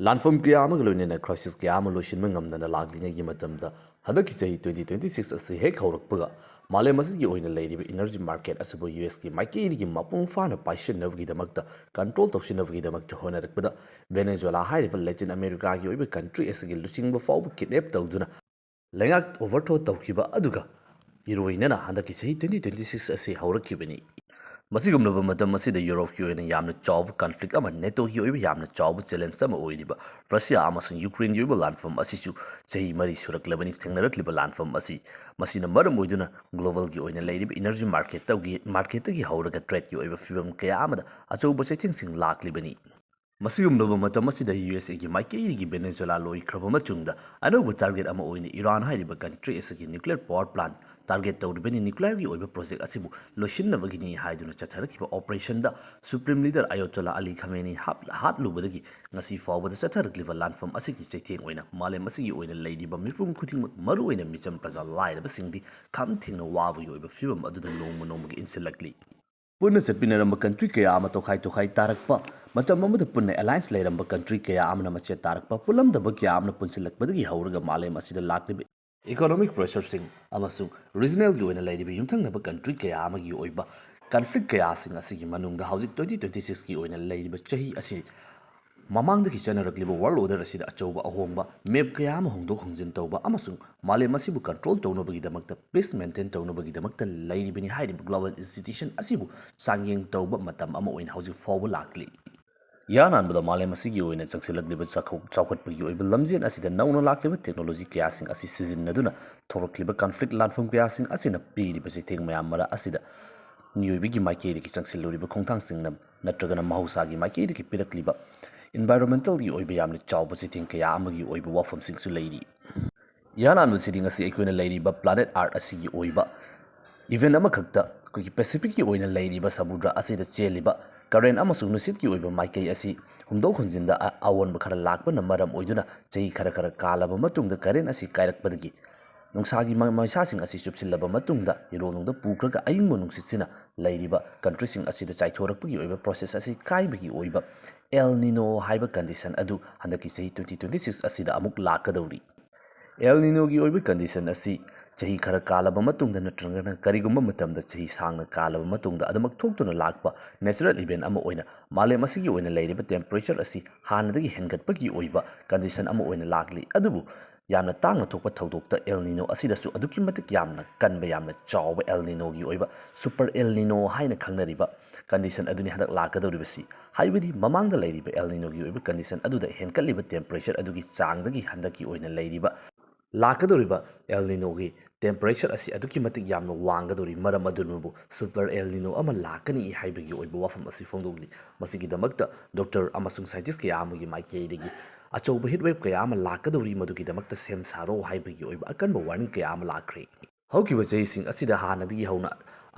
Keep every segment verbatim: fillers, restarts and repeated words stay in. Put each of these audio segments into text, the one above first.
ꯂꯥꯟꯐꯝ ꯀꯌꯥ ꯑꯃꯒ ꯂꯣꯏꯅꯅ crisis ꯀꯌꯥ ꯑꯃ ꯂꯣꯏꯁꯤꯟꯕ ꯉꯝꯗꯅ ꯂꯥꯛꯂꯤꯉꯩꯒꯤ ꯃꯇꯝꯗ, ꯍꯟꯗꯛꯀꯤ ꯆꯍꯤ twenty twenty-six ꯑꯁꯤ ꯍꯦꯛ ꯍꯧꯔꯛꯄꯒ, ꯃꯥꯂꯦꯝ ꯑꯁꯤꯒꯤ ꯑꯣꯏꯅ ꯂꯩꯔꯤꯕ energy market ꯑꯁꯤꯕꯨ US ꯀꯤ ꯃꯥꯏꯀꯩꯗꯒꯤ ꯃꯄꯨꯡ ꯐꯥꯅ ꯄꯥꯏꯁꯤꯟꯅꯕꯒꯤꯗꯃꯛꯇ, control ꯇꯧꯁꯤꯟꯅꯕꯒꯤꯗꯃꯛꯇ ꯍꯣꯠꯅꯔꯛꯄꯗ, Venezuela ꯍꯥꯏꯔꯤꯕ Latin America ꯒꯤ ꯑꯣꯏꯕ country ꯑꯁꯤꯒꯤ ꯂꯨꯆꯤꯡꯕ ꯐꯥꯎꯕ kidnap ꯇꯧꯗꯨꯅ ꯂꯩꯉꯥꯛ overthrow ꯇꯧꯈꯤꯕ ꯑꯗꯨꯒ ꯏꯔꯣꯏꯅꯅ ꯍꯟꯗꯛꯀꯤ ꯆꯍꯤ twenty twenty-six ꯑꯁꯤ ꯍꯧꯔꯛꯈꯤꯕꯅꯤ꯫ ꯃꯁꯤꯒꯨꯝꯂꯕ ꯃꯇꯝ ꯑꯁꯤꯗ Europe ꯀꯤ ꯑꯣꯏꯅ ꯌꯥꯝꯅ ꯆꯥꯎꯕ conflict ꯑꯃ, NATO ꯒꯤ ꯑꯣꯏꯕ ꯌꯥꯝꯅ ꯆꯥꯎꯕ challenge ꯑꯃ ꯑꯣꯏꯔꯤꯕ Russia ꯑꯃꯁꯨꯡ Ukraine ꯒꯤ ꯑꯣꯏꯕ ꯂꯥꯟꯐꯝ ꯑꯁꯤꯁꯨ ꯆꯍꯤ ꯃꯔꯤ ꯁꯨꯔꯛꯂꯕꯅꯤ ꯊꯦꯡꯅꯔꯛꯂꯤꯕ ꯂꯥꯟꯐꯝ ꯑꯁꯤ꯫ ꯃꯁꯤꯅ ꯃꯔꯝ ꯑꯣꯏꯗꯨꯅ global ꯒꯤ ꯑꯣꯏꯅ ꯂꯩꯔꯤꯕ energy market ꯇꯒꯤ, market ꯇꯒꯤ ꯍꯧꯔꯒ trade ꯀꯤ ꯑꯣꯏꯕ ꯐꯤꯕꯝ ꯀꯌꯥ ꯑꯃꯗ ꯑꯆꯧꯕ ꯆꯩꯊꯦꯡꯁꯤꯡ ꯂꯥꯛꯂꯤꯕꯅꯤ꯫ ꯃꯁꯤꯒꯨꯝꯂꯕ ꯃꯇꯝ ꯑꯁꯤꯗ USA ꯒꯤ ꯃꯥꯏꯀꯩꯗꯒꯤ Venezuela ꯂꯣꯏꯈ꯭ꯔꯕ ꯃꯇꯨꯡꯗ, ꯑꯅꯧꯕ target ꯑꯃ ꯑꯣꯏꯅ Iran ꯍꯥꯏꯔꯤꯕ country ꯑꯁꯤꯒꯤ nuclear power plant target ꯇꯧꯔꯤꯕꯅꯤ꯫ Nuclear ꯒꯤ ꯑꯣꯏꯕ project ꯑꯁꯤꯕꯨ ꯂꯣꯏꯁꯤꯟꯅꯕꯒꯤꯅꯤ ꯍꯥꯏꯗꯨꯅ ꯆꯠꯊꯔꯛꯈꯤꯕ operation ꯗ Supreme Leader Ayatollah Ali Khamenei ꯍꯥꯞ-, ꯍꯥꯠꯂꯨꯕꯗꯒꯤ ꯉꯁꯤ ꯐꯥꯎꯕꯗ ꯆꯠꯊꯔꯛꯂꯤꯕ ꯂꯥꯟꯐꯝ ꯑꯁꯤꯒꯤ ꯆꯩꯊꯦꯡ ꯑꯣꯏꯅ ꯃꯥꯂꯦꯝ ꯑꯁꯤꯒꯤ ꯑꯣꯏꯅ ꯂꯩꯔꯤꯕ ꯃꯤꯄꯨꯝ ꯈꯨꯗꯤꯡꯃꯛ, ꯃꯔꯨꯑꯣꯏꯅ ꯃꯤꯆꯝ ꯄ꯭ꯔꯖꯥ ꯂꯥꯏꯔꯕꯁꯤꯡꯗꯤ ꯈꯝ ꯊꯦꯡꯅ ꯋꯥꯕꯒꯤ ꯑꯣꯏꯕ ꯐꯤꯕꯝ ꯑꯗꯨꯗ ꯅꯣꯡꯃ ꯅꯣꯡꯃꯒꯤ ꯏꯟꯁꯤꯜꯂꯛꯂꯤ꯫ ꯄꯨꯟꯅ ꯆꯠꯃꯤꯟꯅꯔꯝꯕ country ꯀꯌꯥ ꯑꯃ ꯇꯣꯈꯥꯏ ꯇꯣꯈꯥꯏ ꯇꯥꯔꯛꯄ, ꯃꯇꯝ ꯑꯃꯗ ꯄꯨꯟꯅ alliance ꯂꯩꯔꯝꯕ country ꯀꯌꯥ ꯑꯃꯅ ꯃꯆꯦꯠ ꯇꯥꯔꯛꯄ, ꯄꯨꯜꯂꯝꯗꯕ ꯀꯌꯥ ꯑꯃꯅ ꯄꯨꯟꯁꯤꯜꯂꯛꯄꯗꯒꯤ ꯍꯧꯔꯒ ꯃꯥꯂꯦꯝ ꯑꯁꯤꯗ ꯂꯥꯛꯂꯤꯕ economic pressure ꯁꯤꯡ ꯑꯃꯁꯨꯡ regional ꯒꯤ ꯑꯣꯏꯅ ꯂꯩꯔꯤꯕ ꯌꯨꯝꯊꯪꯅꯕ country ꯀꯌꯥ ꯑꯃꯒꯤ ꯑꯣꯏꯕ conflict ꯀꯌꯥꯁꯤꯡ ꯑꯁꯤꯒꯤ ꯃꯅꯨꯡꯗ ꯍꯧꯖꯤꯛ twenty twenty-six ꯀꯤ ꯑꯣꯏꯅ ꯂꯩꯔꯤꯕ ꯆꯍꯤ ꯑꯁꯤ ꯃꯃꯥꯡꯗꯒꯤ ꯆꯠꯅꯔꯛꯂꯤꯕ world order ꯑꯁꯤꯗ ꯑꯆꯧꯕ ꯑꯍꯣꯡꯕ, map ꯀꯌꯥ ꯑꯃ ꯍꯣꯡꯗꯣꯛ ꯍꯣꯡꯖꯤꯟ ꯇꯧꯕ ꯑꯃꯁꯨꯡ ꯃꯥꯂꯦꯝ ꯑꯁꯤꯕꯨ control ꯇꯧꯅꯕꯒꯤꯗꯃꯛꯇ, peace maintain ꯇꯧꯅꯕꯒꯤꯗꯃꯛꯇ ꯂꯩꯔꯤꯕꯅꯤ ꯍꯥꯏꯔꯤꯕ global institution ꯑꯁꯤꯕꯨ ꯆꯥꯡꯌꯦꯡ ꯇꯧꯕ ꯃꯇꯝ ꯑꯃ ꯑꯣꯏꯅ ꯍꯧꯖꯤꯛ ꯐꯥꯎꯕ ꯂꯥꯛꯂꯤ꯫ ꯏꯍꯥꯟ ꯍꯥꯟꯕꯗ ꯃꯥꯂꯦꯝ ꯑꯁꯤꯒꯤ ꯑꯣꯏꯅ ꯆꯪꯁꯤꯜꯂꯛꯂꯤꯕ ꯆꯥꯎꯈꯠ-, ꯆꯥꯎꯈꯠꯄꯒꯤ ꯑꯣꯏꯕ ꯂꯝꯖꯦꯜ ꯑꯁꯤꯗ ꯅꯧꯅ ꯂꯥꯛꯂꯤꯕ technology ꯀꯌꯥꯁꯤꯡ ꯑꯁꯤ ꯁꯤꯖꯤꯟꯅꯗꯨꯅ ꯊꯣꯛꯂꯛꯂꯤꯕ conflict ꯂꯥꯟꯐꯝ ꯀꯌꯥꯁꯤꯡ ꯑꯁꯤꯅ ꯄꯤꯔꯤꯕ ꯆꯩꯊꯦꯡ ꯃꯌꯥꯝ ꯃꯔꯛ ꯑꯁꯤꯗ ꯃꯤꯑꯣꯏꯕꯒꯤ ꯃꯥꯏꯀꯩꯗꯒꯤ ꯆꯪꯁꯤꯜꯂꯨꯔꯤꯕ ꯈꯣꯡꯊꯥꯡꯁꯤꯡꯅ ꯅꯠꯇ꯭ꯔꯒꯅ ꯃꯍꯧꯁꯥꯒꯤ ꯃꯥꯏꯀꯩꯗꯒꯤ ꯄꯤꯔꯛꯂꯤꯕ environmental ꯒꯤ ꯑꯣꯏꯕ ꯌꯥꯝꯅ ꯆꯥꯎꯕ ꯆꯩꯊꯦꯡ ꯀꯌꯥ ꯑꯃꯒꯤ ꯑꯣꯏꯕ ꯋꯥꯐꯝꯁꯤꯡꯁꯨ ꯂꯩꯔꯤ꯫ ꯏꯍꯥꯟ ꯍꯥꯟꯕꯁꯤꯗꯤ ꯉꯁꯤ ꯑꯩꯈꯣꯏꯅ ꯂꯩꯔꯤꯕ planet Earth ꯑꯁꯤꯒꯤ ꯑꯣꯏꯕ event ꯑꯃꯈꯛꯇ, ꯑꯩꯈꯣꯏꯒꯤ Pacific ꯀꯤ ꯑꯣꯏꯅ ꯂꯩꯔꯤꯕ ꯁꯃꯨꯗ꯭ꯔ ꯑꯁꯤꯗ ꯆꯦꯜꯂꯤꯕ current ꯑꯃꯁꯨꯡ ꯅꯨꯡꯁꯤꯠꯀꯤ ꯑꯣꯏꯕ ꯃꯥꯏꯀꯩ ꯑꯁꯤ ꯍꯨꯝꯗꯣꯛ ꯍꯨꯝꯖꯤꯟꯗ ꯑ-, ꯑꯑꯣꯟꯕ ꯈꯔ ꯂꯥꯛꯄꯅ ꯃꯔꯝ ꯑꯣꯏꯗꯨꯅ ꯆꯍꯤ ꯈꯔ ꯈꯔ ꯀꯥꯜꯂꯕ ꯃꯇꯨꯡꯗ current ꯑꯁꯤ ꯀꯥꯏꯔꯛꯄꯗꯒꯤ ꯅꯨꯡꯁꯥꯒꯤ ꯃ-, ꯃꯩꯁꯥꯁꯤꯡ ꯑꯁꯤ ꯆꯨꯞꯁꯤꯜꯂꯕ ꯃꯇꯨꯡꯗ ꯏꯔꯣꯜꯅꯨꯡꯗ ꯄꯨꯈ꯭ꯔꯒ ꯑꯏꯪꯕ ꯅꯨꯡꯁꯤꯠꯁꯤꯅ ꯂꯩꯔꯤꯕ countryꯁꯤꯡ ꯑꯁꯤꯗ ꯆꯥꯏꯊꯣꯔꯛꯄꯒꯤ ꯑꯣꯏꯕ process ꯑꯁꯤ ꯀꯥꯏꯕꯒꯤ ꯑꯣꯏꯕ El Nino ꯍꯥꯏꯕ condition ꯑꯗꯨ ꯍꯟꯗꯛꯀꯤ ꯆꯍꯤ twenty twenty six ꯑꯁꯤꯗ ꯑꯃꯨꯛ ꯂꯥꯛꯀꯗꯧꯔꯤ꯫ El Ninoꯒꯤ ꯑꯣꯏꯕ condition ꯑꯁꯤ ꯆꯍꯤ ꯈꯔ ꯀꯥꯜꯂꯕ ꯃꯇꯨꯡꯗ ꯅꯠꯇ꯭ꯔꯒꯅ ꯀꯔꯤꯒꯨꯝꯕ ꯃꯇꯝꯗ ꯆꯍꯤ ꯁꯥꯡꯅ ꯀꯥꯜꯂꯕ ꯃꯇꯨꯡꯗ ꯑꯗꯨꯃꯛ ꯊꯣꯛꯇꯨꯅ ꯂꯥꯛꯄ natural event ꯑꯃ ꯑꯣꯏꯅ ꯃꯥꯂꯦꯝ ꯑꯁꯤꯒꯤ ꯑꯣꯏꯅ ꯂꯩꯔꯤꯕ temperature ꯑꯁꯤ ꯍꯥꯟꯅꯗꯒꯤ ꯍꯦꯟꯒꯠꯄꯒꯤ ꯑꯣꯏꯕ condition ꯑꯃ ꯑꯣꯏꯅ ꯂꯥꯛꯂꯤ꯫ ꯑꯗꯨꯕꯨ ꯌꯥꯝꯅ ꯇꯥꯡꯅ ꯊꯣꯛꯄ ꯊꯧꯗꯣꯛꯇ El Nino ꯑꯁꯤꯗꯁꯨ ꯑꯗꯨꯛꯀꯤ ꯃꯇꯤꯛ ꯌꯥꯝꯅ ꯀꯟꯕ, ꯌꯥꯝꯅ ꯆꯥꯎꯕ El Ninoꯒꯤ ꯑꯣꯏꯕ super El Nino ꯍꯥꯏꯅ ꯈꯪꯅꯔꯤꯕ condition ꯑꯗꯨꯅꯤ ꯍꯟꯗꯛ ꯂꯥꯛꯀꯗꯧꯔꯤꯕꯁꯤ꯫ ꯍꯥꯏꯕꯗꯤ ꯃꯃꯥꯡꯗ ꯂꯩꯔꯤꯕ El Ninoꯒꯤ ꯑꯣꯏꯕ condition ꯑꯗꯨꯗ ꯍꯦꯟꯒꯠꯂꯤꯕ temperature ꯑꯗꯨꯒꯤ ꯆꯥꯡꯗꯒꯤ ꯍꯟꯗꯛꯀꯤ ꯑꯣꯏꯅ ꯂꯩꯔꯤꯕ, ꯂꯥꯛꯀꯗꯧꯔꯤꯕ El Ninoꯒꯤ temperature ꯑꯁꯤ ꯑꯗꯨꯛꯀꯤ ꯃꯇꯤꯛ ꯌꯥꯝꯅ ꯋꯥꯡꯒꯗꯧꯔꯤ꯫ ꯃꯔꯝ ꯑꯗꯨꯅꯕꯨ super El Nino ꯑꯃ ꯂꯥꯛꯀꯅꯤ ꯍꯥꯏꯕꯒꯤ ꯑꯣꯏꯕ ꯋꯥꯐꯝ ꯑꯁꯤ ꯐꯣꯡꯗꯣꯛꯂꯤ꯫ ꯃꯁꯤꯒꯤꯗꯃꯛꯇ doctor ꯑꯃꯁꯨꯡ scientist ꯀꯌꯥ ꯑꯃꯒꯤ ꯃꯥꯏꯀꯩꯗꯒꯤ ꯑꯆꯧꯕ heat wave ꯀꯌꯥ ꯑꯃ ꯂꯥꯛꯀꯗꯧꯔꯤ, ꯃꯗꯨꯒꯤꯗꯃꯛꯇ ꯁꯦꯝ ꯁꯥꯔꯣ ꯍꯥꯏꯕꯒꯤ ꯑꯣꯏꯕ ꯑꯀꯟꯕ warning ꯀꯌꯥ ꯑꯃ ꯂꯥꯛꯈ꯭ꯔꯦ꯫ ꯍꯧꯈꯤꯕ ꯆꯍꯤꯁꯤꯡ ꯑꯁꯤꯗ ꯍꯥꯟꯅꯗꯒꯤ ꯍꯧꯅ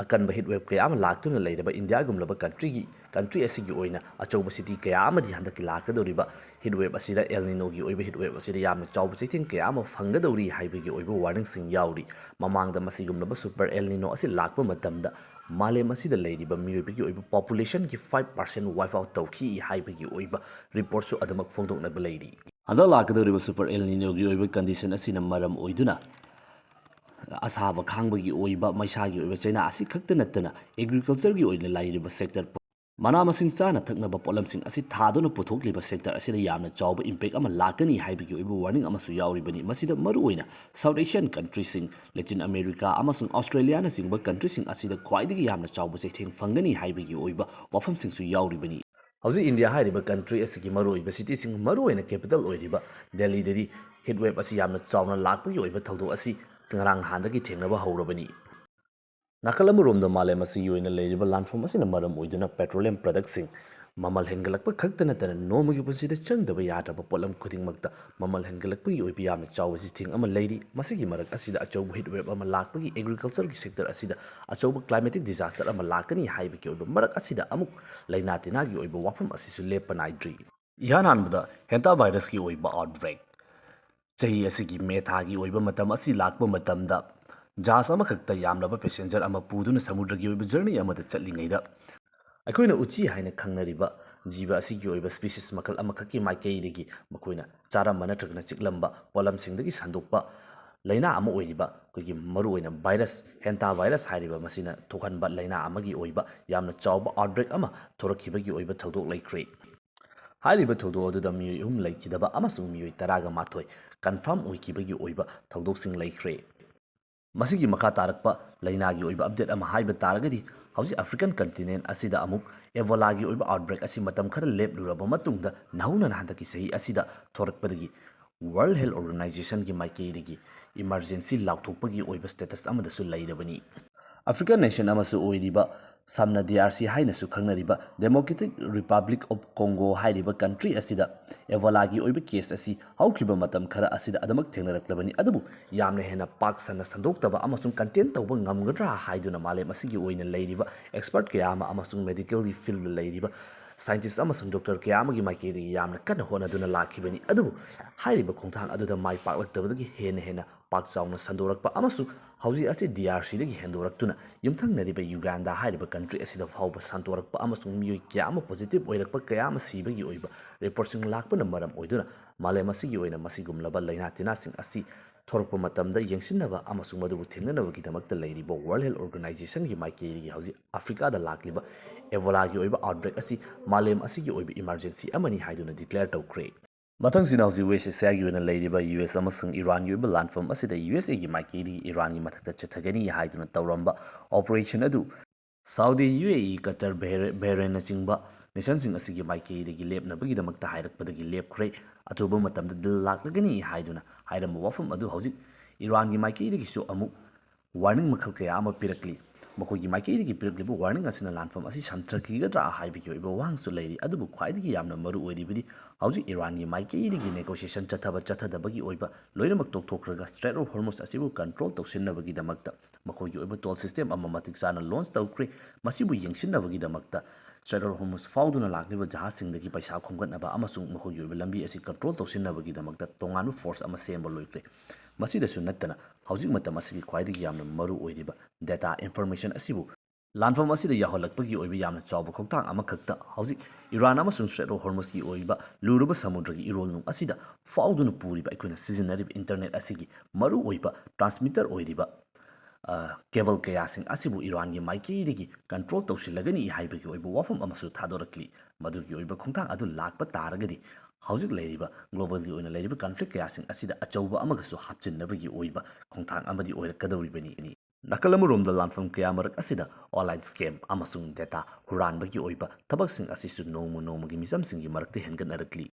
ꯑꯀꯟꯕ heat wave ꯀꯌꯥ ꯑꯃ ꯂꯥꯛꯇꯨꯅ ꯂꯩꯔꯕ ꯏꯟꯗꯤꯌꯥꯒꯨꯝꯂꯕ countryꯒꯤ, country ꯑꯁꯤꯒꯤ ꯑꯣꯏꯅ ꯑꯆꯧꯕ city ꯀꯌꯥ ꯑꯃꯗꯤ ꯍꯟꯗꯛꯀꯤ ꯂꯥꯛꯀꯗꯧꯔꯤꯕ heat wave ꯑꯁꯤꯗ, El Ninoꯒꯤ ꯑꯣꯏꯕ heat wave ꯑꯁꯤꯗ ꯌꯥꯝꯅ ꯆꯥꯎꯕ ꯆꯩꯊꯦꯡ ꯀꯌꯥ ꯑꯃ ꯐꯪꯒꯗꯧꯔꯤ ꯍꯥꯏꯕꯒꯤ ꯑꯣꯏꯕ warningꯁꯤꯡ ꯌꯥꯎꯔꯤ꯫ ꯃꯃꯥꯡꯗ ꯃꯁꯤꯒꯨꯝꯂꯕ super El Nino ꯑꯁꯤ ꯂꯥꯛꯄ ꯃꯇꯝꯗ ꯃꯥꯂꯦꯝ ꯑꯁꯤꯗ ꯂꯩꯔꯤꯕ ꯃꯤꯑꯣꯏꯕꯒꯤ ꯑꯣꯏꯕ populationꯒꯤ five percent wipe out ꯇꯧꯈꯤ ꯍꯥꯏꯕꯒꯤ ꯑꯣꯏꯕ reportꯁꯨ ꯑꯗꯨꯃꯛ ꯐꯣꯡꯗꯣꯛꯅꯕ ꯂꯩꯔꯤ꯫ ꯍꯟꯗꯛ ꯂꯥꯛꯀꯗꯧꯔꯤꯕ super El Ninoꯒꯤ ꯑꯣꯏꯕ condition ꯑꯁꯤꯅ ꯃꯔꯝ ꯑꯣꯏꯗꯨꯅ ꯑꯁꯥꯕ ꯈꯥꯡꯕꯒꯤ ꯑꯣꯏꯕ, ꯃꯩꯁꯥꯒꯤ ꯑꯣꯏꯕ ꯆꯩꯅꯥ ꯑꯁꯤ ꯈꯛꯇ ꯅꯠꯇꯅ agricultureꯒꯤ ꯑꯣꯏꯅ ꯂꯩꯔꯤꯕ sector, ꯃꯅꯥ ꯃꯁꯤꯡ ꯆꯥꯅ ꯊꯛꯅꯕ ꯄꯣꯠꯂꯝꯁꯤꯡ ꯑꯁꯤ ꯊꯥꯗꯨꯅ ꯄꯨꯊꯣꯛꯂꯤꯕ sector ꯑꯁꯤꯗ ꯌꯥꯝꯅ ꯆꯥꯎꯕ impact ꯑꯃ ꯂꯥꯛꯀꯅꯤ ꯍꯥꯏꯕꯒꯤ ꯑꯣꯏꯕ warning ꯑꯃꯁꯨ ꯌꯥꯎꯔꯤꯕꯅꯤ꯫ ꯃꯁꯤꯗ ꯃꯔꯨꯑꯣꯏꯅ South Asian countryꯁꯤꯡ, Latin America ꯑꯃꯁꯨꯡ Australiaꯅꯆꯤꯡꯕ countryꯁꯤꯡ ꯑꯁꯤꯗ ꯈ꯭ꯋꯥꯏꯗꯒꯤ ꯌꯥꯝꯅ ꯆꯥꯎꯕ ꯆꯩꯊꯦꯡ ꯐꯪꯒꯅꯤ ꯍꯥꯏꯕꯒꯤ ꯑꯣꯏꯕ ꯋꯥꯐꯝꯁꯤꯡꯁꯨ ꯌꯥꯎꯔꯤꯕꯅꯤ꯫ ꯍꯧꯖꯤꯛ ꯏꯟꯗꯤꯌꯥ ꯍꯥꯏꯔꯤꯕ country ꯑꯁꯤꯒꯤ ꯃꯔꯨꯑꯣꯏꯕ cityꯁꯤꯡ, ꯃꯔꯨꯑꯣꯏꯅ capital ꯑꯣꯏꯔꯤꯕ ꯗꯦꯜꯂꯤꯗꯗꯤ heat wave ꯑꯁꯤ ꯌꯥꯝꯅ ꯆꯥꯎꯅ ꯂꯥꯛꯄꯒꯤ ꯑꯣꯏꯕ ꯊꯧꯗꯣꯛ ꯑꯁꯤ ꯉꯔꯥꯡ ꯅꯍꯥꯟꯗꯒꯤ ꯊꯦꯡꯅꯕ ꯍꯧꯔꯕꯅꯤ꯫ ꯅꯥꯀꯜ ꯑꯃꯔꯣꯝꯗ ꯃꯥꯂꯦꯝ ꯑꯁꯤꯒꯤ ꯑꯣꯏꯅ ꯂꯩꯔꯤꯕ ꯂꯥꯟꯐꯝ ꯑꯁꯤꯅ ꯃꯔꯝ ꯑꯣꯏꯗꯨꯅ petroleum productꯁꯤꯡ ꯃꯃꯜ ꯍꯦꯟꯒꯠꯂꯛꯄ ꯈꯛꯇ ꯅꯠꯇꯅ ꯅꯣꯡꯃꯒꯤ ꯄꯨꯟꯁꯤꯗ ꯆꯪꯗꯕ ꯌꯥꯗ꯭ꯔꯕ ꯄꯣꯠꯂꯝ ꯈꯨꯗꯤꯡꯃꯛꯇ ꯃꯃꯜ ꯍꯦꯟꯒꯠꯂꯛꯄꯒꯤ ꯑꯣꯏꯕ ꯌꯥꯝꯅ ꯆꯥꯎꯕ ꯆꯩꯊꯦꯡ ꯑꯃ ꯂꯩꯔꯤ꯫ ꯃꯁꯤꯒꯤ ꯃꯔꯛ ꯑꯁꯤꯗ ꯑꯆꯧꯕ heat wave ꯑꯃ ꯂꯥꯛꯄꯒꯤ agricultureꯒꯤ sector ꯑꯁꯤꯗ ꯑꯆꯧꯕ climatic disaster ꯑꯃ ꯂꯥꯛꯀꯅꯤ ꯍꯥꯏꯕꯒꯤ ꯑꯣꯏꯕ ꯃꯔꯛ ꯑꯁꯤꯗ ꯑꯃꯨꯛ ꯂꯥꯏꯅꯥ ꯇꯤꯟꯅꯥꯒꯤ ꯑꯣꯏꯕ ꯋꯥꯐꯝ ꯑꯁꯤꯁꯨ ꯂꯦꯞꯄ ꯅꯥꯏꯗ꯭ꯔꯤ꯫ ꯏꯍꯥꯟ ꯍꯥꯟꯕꯗ hantavirusꯀꯤ ꯑꯣꯏꯕ outbreak꯫ ꯆꯍꯤ ꯑꯁꯤꯒꯤ ꯃꯦ ꯊꯥꯒꯤ ꯑꯣꯏꯕ ꯃꯇꯝ ꯑꯁꯤ ꯂꯥꯛꯄ ꯃꯇꯝꯗ ꯖꯍꯥꯖ ꯑꯃꯈꯛꯇ ꯌꯥꯝꯂꯕ ꯄꯦꯁꯦꯟꯖꯔ ꯑꯃ ꯄꯨꯗꯨꯅ ꯁꯃꯨꯗ꯭ꯔꯒꯤ ꯑꯣꯏꯕ ꯖꯔꯅꯤ ꯑꯃꯗ ꯆꯠꯂꯤꯉꯩꯗ ꯑꯩꯈꯣꯏꯅ ꯎꯆꯤ ꯍꯥꯏꯅ ꯈꯪꯅꯔꯤꯕ ꯖꯤꯕ ꯑꯁꯤꯒꯤ ꯑꯣꯏꯕ ꯁ꯭ꯄꯤꯁꯤꯁ ꯃꯈꯜ ꯑꯃꯈꯛꯀꯤ ꯃꯥꯏꯀꯩꯗꯒꯤ ꯃꯈꯣꯏꯅ ꯆꯥꯔꯝꯕ ꯅꯠꯇ꯭ꯔꯒꯅ ꯆꯤꯛꯂꯝꯕ ꯄꯣꯠꯂꯝꯁꯤꯡꯗꯒꯤ ꯁꯟꯗꯣꯛꯄ ꯂꯥꯏꯅꯥ ꯑꯃ ꯑꯣꯏꯔꯤꯕ ꯑꯩꯈꯣꯏꯒꯤ ꯃꯔꯨꯑꯣꯏꯅ ꯚꯥꯏꯔꯁ, ꯍꯦꯟꯇꯥ ꯚꯥꯏꯔꯁ ꯍꯥꯏꯔꯤꯕ ꯃꯁꯤꯅ ꯊꯣꯛꯍꯟꯕ ꯂꯥꯏꯅꯥ ꯑꯃꯒꯤ ꯑꯣꯏꯕ ꯌꯥꯝꯅ ꯆꯥꯎꯕ ꯑꯥꯎꯠꯕ꯭ꯔꯦꯛ ꯑꯃ ꯊꯣꯔꯛꯈꯤꯕꯒꯤ ꯑꯣꯏꯕ ꯊꯧꯗꯣꯛ ꯂꯩꯈ꯭ꯔꯦ꯫ ꯍꯥꯏꯔꯤꯕ ꯊꯧꯗꯣꯛ ꯑꯗꯨꯗ ꯃꯤꯑꯣꯏ ꯑꯍꯨꯝ ꯂꯩꯈꯤꯗꯕ ꯑꯃꯁꯨꯡ ꯃꯤꯑꯣꯏ ꯇꯔꯥꯒ ꯃꯥꯊꯣꯏ ꯀꯟꯐꯥꯔꯝ ꯑꯣꯏꯈꯤꯕꯒꯤ ꯑꯣꯏꯕ ꯊꯧꯗꯣꯛꯁꯤꯡ ꯂꯩꯈ꯭ꯔꯦ꯫ ꯃꯁꯤꯒꯤ ꯃꯈꯥ ꯇꯥꯔꯛꯄ ꯂꯥꯏꯅꯥꯒꯤ ꯑꯣꯏꯕ ꯑꯞꯗꯦꯠ ꯑꯃ ꯍꯥꯏꯕ ꯇꯥꯔꯒꯗꯤ, ꯍꯧꯖꯤꯛ ꯑꯥꯐ꯭ꯔꯤꯀꯟ ꯀꯟꯇꯤꯅꯦꯟ ꯑꯁꯤꯗ ꯑꯃꯨꯛ ꯑꯦꯕꯣꯂꯥꯒꯤ ꯑꯣꯏꯕ ꯑꯥꯎꯠꯕ꯭ꯔꯦꯛ ꯑꯁꯤ ꯃꯇꯝ ꯈꯔ ꯂꯦꯞꯂꯨꯔꯕ ꯃꯇꯨꯡꯗ ꯅꯧꯍꯧꯅꯅ ꯍꯟꯗꯛꯀꯤ ꯆꯍꯤ ꯑꯁꯤꯗ ꯊꯣꯔꯛꯄꯗꯒꯤ ꯋꯥꯔꯜ ꯍꯦꯜꯊ ꯑꯣꯔꯒꯅꯥꯏꯖꯦꯁꯟꯒꯤ ꯃꯥꯏꯀꯩꯗꯒꯤ ꯏꯃꯔꯖꯦꯟꯁꯤ ꯂꯥꯎꯊꯣꯛꯄꯒꯤ ꯑꯣꯏꯕ ꯁ꯭ꯇꯦꯇꯁ ꯑꯃꯗꯁꯨ ꯂꯩꯔꯕꯅꯤ꯫ ꯑꯥꯐ꯭ꯔꯤꯀꯥꯟ ꯅꯦꯁꯟ ꯑꯃꯁꯨ ꯑꯣꯏꯔꯤꯕ ꯁꯝꯅ ꯗꯤ ꯑꯥꯔ ꯁꯤ ꯍꯥꯏꯅꯁꯨ ꯈꯪꯅꯔꯤꯕ ꯗꯦꯃꯣꯀ꯭ꯔꯦꯇꯤꯛ ꯔꯤꯄꯕ꯭ꯂꯤꯛ ꯑꯣꯐ ꯀꯣꯡꯒꯣ ꯍꯥꯏꯔꯤꯕ ꯀꯟꯇ꯭ꯔꯤ ꯑꯁꯤꯗ ꯑꯦꯕꯣꯂꯥꯒꯤ ꯑꯣꯏꯕ ꯀꯦꯁ ꯑꯁꯤ ꯍꯧꯈꯤꯕ ꯃꯇꯝ ꯈꯔ ꯑꯁꯤꯗ ꯑꯗꯨꯃꯛ ꯊꯦꯡꯅꯔꯛꯂꯕꯅꯤ꯫ ꯑꯗꯨꯕꯨ ꯌꯥꯝꯅ ꯍꯦꯟꯅ ꯄꯥꯛ ꯁꯟꯅ ꯁꯟꯗꯣꯛꯇꯕ ꯑꯃꯁꯨꯡ ꯀꯟꯇꯦꯟ ꯇꯧꯕ ꯉꯝꯒꯗ꯭ꯔꯥ ꯍꯥꯏꯗꯨꯅ ꯃꯥꯂꯦꯝ ꯑꯁꯤꯒꯤ ꯑꯣꯏꯅ ꯂꯩꯔꯤꯕ ꯑꯦꯛꯁꯄꯔꯠ ꯀꯌꯥ ꯑꯃ ꯑꯃꯁꯨꯡ ꯃꯦꯗꯤꯀꯦꯜꯒꯤ ꯐꯤꯜꯗ ꯂꯩꯔꯤꯕ ꯁꯥꯏꯟꯇꯤꯁ ꯑꯃꯁꯨꯡ ꯗꯣꯛꯇꯔ ꯀꯌꯥ ꯑꯃꯒꯤ ꯃꯥꯏꯀꯩꯗꯒꯤ ꯌꯥꯝꯅ ꯀꯟꯅ ꯍꯣꯠꯅꯗꯨꯅ ꯂꯥꯛꯈꯤꯕꯅꯤ꯫ ꯑꯗꯨꯕꯨ ꯍꯥꯏꯔꯤꯕ ꯈꯣꯡꯊꯥꯡ ꯑꯗꯨꯗ ꯃꯥꯏ ꯄꯥꯛꯂꯛꯇꯕꯗꯒꯤ ꯍꯦꯟꯅ ꯍꯦꯟꯅ ꯄꯥꯛ ꯆꯥꯎꯅ ꯁꯟꯗꯣꯔꯛꯄ ꯑꯃꯁꯨꯡ ꯍꯧꯖꯤꯛ ꯑꯁꯤ ꯗꯤ ꯑꯥꯔ ꯁꯤꯗꯒꯤ ꯍꯦꯟꯗꯣꯔꯛꯇꯨꯅ ꯌꯨꯝꯊꯪꯅꯔꯤꯕ ꯌꯨꯒꯥꯟꯗꯥ ꯍꯥꯏꯔꯤꯕ ꯀꯟꯇ꯭ꯔꯤ ꯑꯁꯤꯗ ꯐꯥꯎꯕ ꯁꯟꯗꯣꯔꯛꯄ ꯑꯃꯁꯨꯡ ꯃꯤꯑꯣꯏ ꯀꯌꯥ ꯑꯃ ꯄꯣꯖꯤꯇꯤꯚ ꯑꯣꯏꯔꯛꯄ ꯀꯌꯥ ꯑꯃ ꯁꯤꯕꯒꯤ ꯑꯣꯏꯕ ꯔꯤꯄꯣꯔꯠꯁꯤꯡ ꯂꯥꯛꯄꯅ ꯃꯔꯝ ꯑꯣꯏꯗꯨꯅ ꯃꯥꯂꯦꯝ ꯑꯁꯤꯒꯤ ꯑꯣꯏꯅ ꯃꯁꯤꯒꯨꯝꯂꯕ ꯂꯥꯏꯅꯥ ꯇꯤꯟꯅꯥꯁꯤꯡ ꯑꯁꯤ ꯊꯣꯔꯛꯄ ꯃꯇꯝꯗ ꯌꯦꯡꯁꯤꯟꯅꯕ ꯑꯃꯁꯨꯡ ꯃꯗꯨꯕꯨ ꯊꯦꯡꯅꯅꯕꯒꯤꯗꯃꯛꯇ ꯂꯩꯔꯤꯕ ꯋꯥꯔꯜ ꯍꯦꯜꯊ ꯑꯣꯔꯒꯅꯥꯏꯖꯦꯁꯟꯒꯤ ꯃꯥꯏꯀꯩꯗꯒꯤ ꯍꯧꯖꯤꯛ ꯑꯥꯐ꯭ꯔꯤꯀꯥꯗ ꯂꯥꯛꯂꯤꯕ ꯑꯦꯕꯣꯂꯥꯒꯤ ꯑꯣꯏꯕ ꯑꯥꯎꯠꯕ꯭ꯔꯦꯛ ꯑꯁꯤ ꯃꯥꯂꯦꯝ ꯑꯁꯤꯒꯤ ꯑꯣꯏꯕ ꯏꯃꯔꯖꯦꯟꯁꯤ ꯑꯃꯅꯤ ꯍꯥꯏꯗꯨꯅ ꯗꯤꯀ꯭ꯂꯦꯌꯔ ꯇꯧꯈ꯭ꯔꯦ꯫ ꯃꯊꯪꯁꯤꯅ ꯍꯧꯖꯤꯛ ꯋꯦꯁ ꯑꯦꯁꯤꯌꯥꯒꯤ ꯑꯣꯏꯅ ꯂꯩꯔꯤꯕ ꯌꯨ ꯑꯦꯁ ꯑꯃꯁꯨꯡ ꯏꯔꯥꯟꯒꯤ ꯑꯣꯏꯕ ꯂꯥꯟꯐꯝ ꯑꯁꯤꯗ ꯌꯨ ꯑꯦꯁ ꯑꯦꯒꯤ ꯃꯥꯏꯀꯩꯗꯒꯤ ꯏꯔꯥꯟꯒꯤ ꯃꯊꯛꯇ ꯆꯠꯊꯒꯅꯤ ꯍꯥꯏꯗꯨꯅ ꯇꯧꯔꯝꯕ ꯑꯣꯄꯔꯦꯁꯟ ꯑꯗꯨ ꯁꯥꯎꯗꯤ, ꯌꯨ ꯑꯦ ꯏ, ꯀꯇꯔ, ꯕꯍꯔꯦ-, ꯕꯍꯔꯦꯟꯅꯆꯤꯡꯕ ꯅꯦꯁꯟꯁꯤꯡ ꯑꯁꯤꯒꯤ ꯃꯥꯏꯀꯩꯗꯒꯤ ꯂꯦꯞꯅꯕꯒꯤꯗꯃꯛꯇ ꯍꯥꯏꯔꯛꯄꯗꯒꯤ ꯂꯦꯞꯈ꯭ꯔꯦ꯫ ꯑꯊꯨꯕ ꯃꯇꯝꯗ ꯗꯤꯜ ꯂꯥꯛꯂꯒꯅꯤ ꯍꯥꯏꯗꯨꯅ ꯍꯥꯏꯔꯝꯕ ꯋꯥꯐꯝ ꯑꯗꯨ ꯍꯧꯖꯤꯛ ꯏꯔꯥꯟꯒꯤ ꯃꯥꯏꯀꯩꯗꯒꯤꯁꯨ ꯑꯃꯨꯛ ꯋꯥꯔꯅꯤꯡ ꯃꯈꯜ ꯀꯌꯥ ꯑꯃ ꯄꯤꯔꯛꯂꯤ꯫ ꯃꯈꯣꯏꯒꯤ ꯃꯥꯏꯀꯩꯗꯒꯤ ꯄꯤꯔꯛꯂꯤꯕ ꯋꯥꯔꯅꯤꯡ ꯑꯁꯤꯅ ꯂꯥꯟꯐꯝ ꯑꯁꯤ ꯁꯝꯊꯈꯤꯒꯗ꯭ꯔꯥ ꯍꯥꯏꯕꯒꯤ ꯑꯣꯏꯕ ꯋꯥꯍꯪꯁꯨ ꯂꯩꯔꯤ꯫ ꯑꯗꯨꯕꯨ ꯈ꯭ꯋꯥꯏꯗꯒꯤ ꯌꯥꯝꯅ ꯃꯔꯨ ꯑꯣꯏꯔꯤꯕꯗꯤ ꯍꯧꯖꯤꯛ ꯏꯔꯥꯟꯒꯤ ꯃꯥꯏꯀꯩꯗꯒꯤ ꯅꯦꯒꯣꯁꯤꯌꯦꯁꯟ ꯆꯠꯊꯕ ꯆꯠꯊꯗꯕꯒꯤ ꯑꯣꯏꯕ ꯂꯣꯏꯅꯃꯛ ꯇꯣꯛꯊꯣꯛꯈ꯭ꯔꯒ ꯁ꯭ꯇ꯭ꯔꯦꯠ ꯑꯣꯐ ꯍꯣꯔꯃꯨꯁ ꯑꯁꯤꯕꯨ ꯀꯟꯇ꯭ꯔꯣꯜ ꯇꯧꯁꯤꯟꯅꯕꯒꯤꯗꯃꯛꯇ ꯃꯈꯣꯏꯒꯤ ꯑꯣꯏꯕ ꯇꯣꯜ ꯁꯤꯁꯇꯦꯝ ꯑꯃ ꯃꯇꯤꯛ ꯆꯥꯅ ꯂꯣꯟꯆ ꯇꯧꯈ꯭ꯔꯦ꯫ ꯃꯁꯤꯕꯨ ꯌꯦꯡꯁꯤꯟꯅꯕꯒꯤꯗꯃꯛꯇ Strait of Hormuz ꯐꯥꯎꯗꯨꯅ ꯂꯥꯛꯂꯤꯕ ꯖꯍꯥꯖꯁꯤꯡꯗꯒꯤ ꯄꯩꯁꯥ ꯈꯣꯝꯒꯠꯅꯕ ꯑꯃꯁꯨꯡ ꯃꯈꯣꯏꯒꯤ ꯑꯣꯏꯕ ꯂꯝꯕꯤ ꯑꯁꯤ control ꯇꯧꯁꯤꯟꯅꯕꯒꯤꯗꯃꯛꯇ ꯇꯣꯉꯥꯟꯕ force ꯑꯃ ꯁꯦꯝꯕ ꯂꯣꯏꯈ꯭ꯔꯦ꯫ ꯃꯁꯤꯗꯁꯨ ꯅꯠꯇꯅ, ꯍꯧꯖꯤꯛ ꯃꯇꯝ ꯑꯁꯤꯒꯤ ꯈ꯭ꯋꯥꯏꯗꯒꯤ ꯌꯥꯝꯅ ꯃꯔꯨ ꯑꯣꯏꯔꯤꯕ data information ꯑꯁꯤꯕꯨ ꯂꯥꯟꯐꯝ ꯑꯁꯤꯗ ꯌꯥꯎꯍꯜꯂꯛꯄꯒꯤ ꯑꯣꯏꯕ ꯌꯥꯝꯅ ꯆꯥꯎꯕ ꯈꯣꯡꯊꯥꯡ ꯑꯃꯈꯛꯇ ꯍꯧꯖꯤꯛ ꯏꯔꯥꯟ ꯑꯃꯁꯨꯡ Strait of Hormuzꯀꯤ ꯑꯣꯏꯕ ꯂꯨꯔꯕ ꯁꯃꯨꯗ꯭ꯔꯒꯤ ꯏꯔꯣꯜꯅꯨꯡ ꯑꯁꯤꯗ ꯐꯥꯎꯗꯨꯅ ꯄꯨꯔꯤꯕ ꯑꯩꯈꯣꯏꯅ ꯁꯤꯖꯤꯟꯅꯔꯤꯕ internet ꯑꯁꯤꯒꯤ ꯃꯔꯨꯑꯣꯏꯕ transmitter ꯑꯣꯏꯔꯤꯕ, ꯑ, cable ꯀꯌꯥꯁꯤꯡ ꯑꯁꯤꯕꯨ ꯏꯔꯥꯟꯒꯤ ꯃꯥꯏꯀꯩꯗꯒꯤ control ꯇꯧꯁꯤꯜꯂꯒꯅꯤ ꯍꯥꯏꯕꯒꯤ ꯑꯣꯏꯕ ꯋꯥꯐꯝ ꯑꯃꯁꯨ ꯊꯥꯗꯣꯔꯛꯂꯤ꯫ ꯃꯗꯨꯒꯤ ꯑꯣꯏꯕ ꯈꯣꯡꯊꯥꯡ ꯑꯗꯨ ꯂꯥꯛꯄ ꯇꯥꯔꯒꯗꯤ ꯍꯧꯖꯤꯛ ꯂꯩꯔꯤꯕ globalꯒꯤ ꯑꯣꯏꯅ ꯂꯩꯔꯤꯕ conflict ꯀꯌꯥꯁꯤꯡ ꯑꯁꯤꯗ ꯑꯆꯧꯕ ꯑꯃꯒꯁꯨ ꯍꯥꯞꯆꯤꯟꯅꯕꯒꯤ ꯑꯣꯏꯕ ꯈꯣꯡꯊꯥꯡ ꯑꯃꯗꯤ ꯑꯣꯏꯔꯛꯀꯗꯧꯔꯤꯕꯅꯤ꯫ ꯅꯥꯀꯜ ꯑꯃꯔꯣꯝꯗ ꯂꯥꯟꯐꯝ ꯀꯌꯥ ꯃꯔꯛ ꯑꯁꯤꯗ online scam ꯑꯃꯁꯨꯡ data ꯍꯨꯔꯥꯟꯕꯒꯤ ꯑꯣꯏꯕ ꯊꯕꯛꯁꯤꯡ ꯑꯁꯤꯁꯨ ꯅꯣꯡꯃ ꯅꯣꯡꯃꯒꯤ ꯃꯤꯆꯝꯁꯤꯡꯒꯤ ꯃꯔꯛꯇ ꯍꯦꯟꯒꯠꯅꯔꯛꯂꯤ꯫